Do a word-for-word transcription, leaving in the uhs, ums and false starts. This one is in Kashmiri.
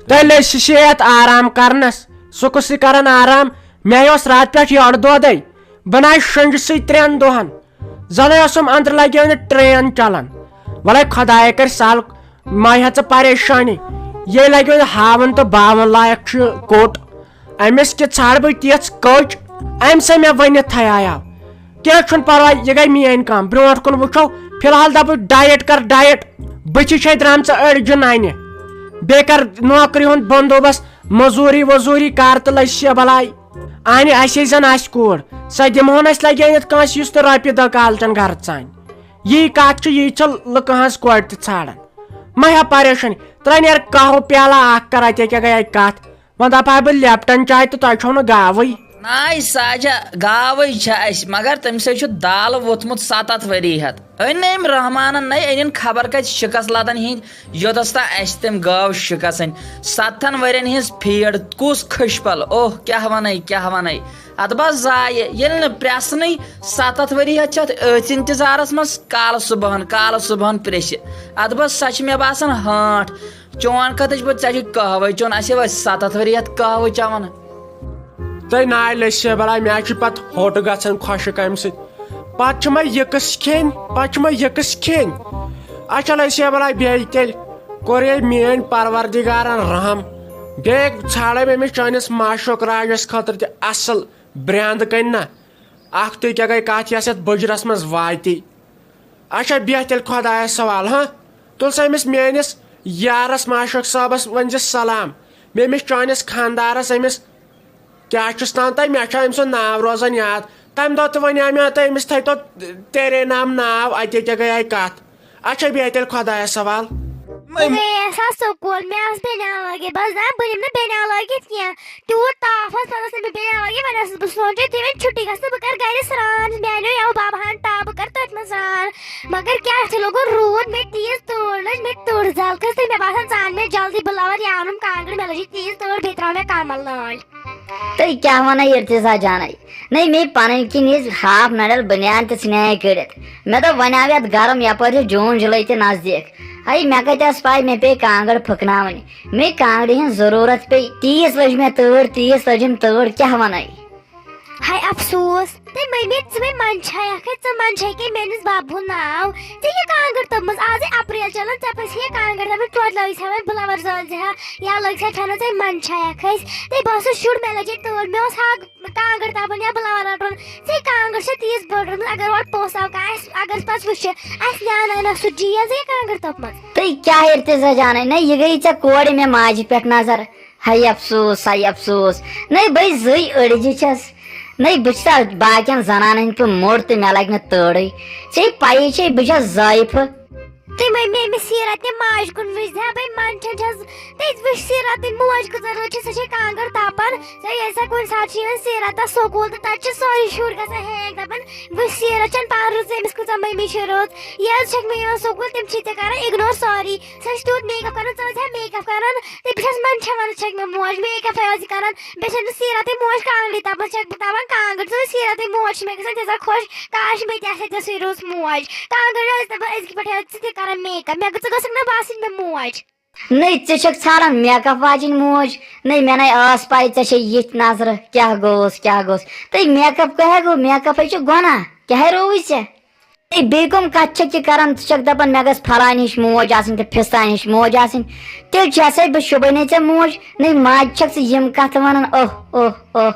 تیٚلہِ ٲسۍ شیٚتھ آرام کرنس۔ سُہ کُس یہِ کران آرام؟ مےٚ اوس راتہٕ پٮ۪ٹھ یٔڈ دودے۔ بہٕ نہ شۄنٛجسٕے ترٛٮ۪ن دۄہن۔ زنٕے ٲسٕم أنٛدرٕ لگیمٕژ ٹرین چلان۔ وَلَے خۄدایا کَرِ سہل، مہ ہےٚ ژٕ پریشٲنی۔ یے لگیو ہاوُن تہٕ باوُن لایق چھُ کوٚٹ۔ أمِس کہِ ژھانٛڈٕ بہٕ تِژھ کٔچ، أمۍ سا مےٚ ؤنِتھ تھایاو۔ کینٛہہ چھُنہٕ پرواے، یہِ گٔے میٲنۍ کٲم۔ برونٛٹھ کُن وٕچھو۔ فی الحال دپہٕ ڈایٹ کر، ڈایٹ۔ بٕتھِ چھے درامژٕ أڑجہِ ننہِ۔ بیٚیہِ کر نوکری ہُنٛد بندوبست، مٔزوٗری ؤزوٗری کر تہٕ لٔج سے بلاے۔ اہنہِ اسے زن آسہِ کوٗر، سۄ دِمہون أسۍ لگٲوِتھ کٲنٛسہِ، یُس تہٕ رۄپیہِ دہ کالچن گرٕ ژانہِ۔ یی کتھ چھِ، یی چھِ لُکہٕ ہٕنٛز کورِ تہِ ژھانڈان۔ مہ ہےٚ پریشٲنی، ترٛےٚ نیر قہوٕ پیالہ اکھ کر، اتے کیٛاہ گٔیے کتھ؟ وۄنۍ دپہٕ ہا بہٕ لیپٹن چاے تہٕ تۄہہِ چھو نہٕ گاوٕے۔ ناے ساجا، گاوٕے چھِ اَسہِ، مگر تٔمۍ سۭتۍ چھُ دالہٕ ووٚتھمُت ستتھ ؤری ہٮ۪تھ۔ أنۍ نہٕ أمۍ رحمانن، نَے أنِن خبر کَتہِ شِکس لدن ہِنٛدۍ، یوٚتس تام اَسہِ تٔمۍ گٲو شِکس أنۍ۔ ستتھن ؤرین ہِنٛز فیٖڈ، کُس خٔشپل، اوہ، کیٛاہ وَنَے، کیٛاہ وَنَے۔ اَدٕ بس ضایہِ، ییٚلہِ نہٕ پرٛٮ۪سنٕے، ستتھ ؤری ہٮ۪تھ چھِ اَتھ أتھۍ انتظارس منٛز، کالہٕ صُبحن، کالہٕ صُبحن پرٛیٚسہِ۔ اَدٕ بس سۄ چھِ مےٚ باسان ہانٛٹھ۔ چون کتھ چھُ، بہٕ ژےٚ چھُے قہوے چیوٚن، اَسہِ ہے وٲتۍ ستتھ ؤری یتھ قہوٕ چٮ۪وان۔ تہٕ ناے لٔسۍ بلاے، مےٚ چھُ پتہٕ ہوٚٹ گژھان خۄشٕک امہِ سۭتۍ۔ پتہٕ چھِ مےٚ یِکس کھیٚنۍ، پتہٕ چھِ مےٚ یِکس کھیٚنۍ۔ اچھا لٔسۍ بلاے، بیٚیہِ تیٚلہِ کوٚر ییٚلہِ میٲنۍ پروردگارن رحم، بیٚیہِ ژھانڈے مےٚ أمِس چٲنِس معشوق راجس خٲطرٕ تہِ اصل برینٛد کٔنۍ نہ۔ اکھ تُہۍ کیٛاہ گٔے کتھ، یۄس یتھ بُجرس منٛز واتی۔ اچھا، بیٚہہ تیٚلہِ خۄدایَس حوالہٕ، ہاں؟ تُل سا أمِس میٲنِس یارَس معشوق صٲبَس ؤنۍ زِ سلام، بیٚیہِ أمِس چٲنِس خانٛدارَس، أمِس کیٛاہ چھُس ناو تۄہہِ؟ مےٚ چھا أمۍ سُنٛد ناو روزان یاد؟ تَمہِ دۄہ تہِ وَنیٛاو مےٚ تۄہہِ، أمِس تھٲیتو تیرے نام ناو، اَتے کیٛاہ گٔیے کَتھ؟ اچھا، بیٚہہ تیٚلہِ خۄدایَس حوالہٕ۔ بہٕ گٔیَس ہا سکوٗل، مےٚ ٲس بیٚنہِ علاگے، بہٕ ٲسٕس دَپان بہٕ نِمہٕ نہٕ بیٚنہِ علاگے کینٛہہ، تیوٗت تاپھ اوس، پَتہٕ ٲس نہٕ مےٚ بیٚنہِ علاگے، وۄنۍ ٲسٕس بہٕ سونٛچان، تُہۍ وۄنۍ چھُٹی گژھِ تہٕ بہٕ کَرٕ گَرِ سرٛان، مےٚ اَنیو یَوٕ بَبہٕ ہَن ٹَب، بہٕ کَرٕ تٔتھۍ منٛز سرٛان۔ مگر کیٛاہ، یُتھُے لوگُن روٗد، مےٚ تیٖژ تۭر لٔج، مےٚ تٔر زَل کھٔژ، تہٕ مےٚ باسان، ژٕ اَن مےٚ جلدی، بہٕ لَوَر یارُن کانٛگٕر، مےٚ لٔج یہِ تیٖژ تۭر، بیٚیہِ ترٛاو مےٚ کَمَل نٲلۍ۔ تُہۍ کیٛاہ وَنان ارتضیٰ جانَے؟ نَے مے پَنٕنۍ کِنۍ یہِ ہاف نَرٮ۪ل بٔنیان تہِ ژھٕنیٛاے کٔڑِتھ۔ مےٚ دوٚپ، وۄنۍ آو یَتھ گرم، یَپٲرۍ چھُ جوٗن جُلَے تہِ نزدیٖک۔ ہَے، مےٚ کَتہِ ٲس پَے مےٚ پیٚیہِ کانٛگٕر پھٕکناوٕنۍ؟ مے کانٛگرِ ہِنٛز ضروٗرت پیٚیہِ، تیٖژ لٔج مےٚ تۭر، تیٖژ لٔجِم تۭر، کیٛاہ وَنَے؟ ہاے افسوس، تہٕ مٔمی، ژٕ مےٚ منٛدچھایکھے، ژٕ منٛدچھے کے میٲنِس بَبہٕ ہُنٛد ناو۔ ژےٚ یہِ کانٛگٕر تٔپمٕژ، آزے اپریل چلان، ژےٚ پَزِ ہے کانٛگٕر تَپٕنۍ، توتہِ لٲگۍ زِ ہا وۄنۍ بٕلاوَر زٲلۍ زِ ہا، یا لٲگۍ زِ ہا ٹھٮ۪نَس ہے منٛدچھایکھے۔ تہٕ بہٕ ٲسٕس شُر، مےٚ لٔج یہِ تۭر، مےٚ اوس ہا کانٛگٕر تَپُن یا بٕلاوَر رَٹُن۔ ژےٚ کانٛگٕر چھےٚ تیٖژ بٔڑ رٔٹمٕژ، اگر اورٕ پوٚژھ آو کانٛہہ، اَسہِ، اگر پَتہٕ وٕچھِ، اَسہِ نیٛاہ نَے نہ سُہ جیٖز یہِ کانٛگٕر تٔپمٕژ۔ تُہۍ کیٛاہ ارتضیٰ جانَے؟ نہ، یہِ گٔیے ژےٚ کورِ مےٚ ماجہِ پٮ۪ٹھ نظر۔ ہاے افسوس، ہاے افسوس۔ نَے بٔے زٕے أڑجہِ چھَس۔ نَے بہٕ چھُسا باقین زنانن ہٕنٛدۍ پٲٹھۍ موٚٹ تہٕ مےٚ لگہِ نہٕ تٲرٕے۔ ژےٚ پَیی چھے بہٕ چھَس زٲیفہٕ۔ تہٕ مٔمی، أمِس سیٖرت تہِ ماجہِ کُن وٕچھ زِ ہا، بٔے منٛدچھان چھَس۔ تہٕ وٕچھ سیٖرت تہٕ موج کۭژاہ رٕژ چھِ، سۄ چھے کانٛگٕر تَپان۔ ژےٚ ییٚلہِ سۄ کُنہِ ساتہٕ چھِ یِوان سیٖرت تَتھ سکوٗل تہٕ تَتہِ چھِ سٲری شُرۍ گژھان ہینگ، دَپان، وٕچھ سیٖرت چھَنہٕ پانہٕ رٕژ، أمِس کۭژاہ مٔمی چھِ رٕژ۔ یہِ حظ چھَکھ مےٚ یِوان سکوٗل، تِم چھِ ژےٚ کران اِگنور سٲری۔ سۄ چھِ تیوٗت میک اپ کران، ژٕ ٲسۍ ہا میک اپ کران۔ تہٕ بہٕ چھَس منٛدچھان، وَنان چھَکھ مےٚ موج میک اپے یوت یہِ کران۔ بیٚیہِ چھَنہٕ سیٖرتٕے موج کانٛگرِ تَپان، چھَکھ بہٕ تَپان کانٛگٕر۔ ژٕ سیٖرتٕے موج چھِ مےٚ گژھان تیٖژاہ خۄش، کاش مےٚ تہِ آسہِ ہے تِژھٕے رٕژ موج۔ کانٛگٕر ٲس دَپان أزکہِ پٮ۪ٹھٕ ٲسۍ ژٕ تہِ کران میک اپ، مےٚ گٔژھ، ژٕ گٔژھکھ نہ باسٕنۍ مےٚ موج۔ نٔے ژٕ چھَکھ ژھانڈان میک اپ واجِنۍ موج۔ نٔے مےٚ نَے ٲس پَے ژےٚ چھے یِتھۍ نظرٕ، کیٛاہ گوٚوُس، کیٛاہ گوٚوُس؟ تہٕ میک اپ کیٛاہ گوٚو؟ میک اپے چھُ گۄناہ، کیٛاہ رووُے ژےٚ؟ ہے، بیٚیہِ کٕم کَتھٕ چھَکھ یہِ کَران؟ ژٕ چھَکھ دَپان، مےٚ گٔژھ پھلانہِ ہِش موج آسٕنۍ تہٕ پھِستانہِ ہِش موج آسٕنۍ۔ تیٚلہِ چھَسَے بہٕ شُبَنے ژےٚ موج۔ نَے ماجہِ چھَکھ ژٕ یِم کَتھٕ وَنان، اوہ، اوہ، اوہ۔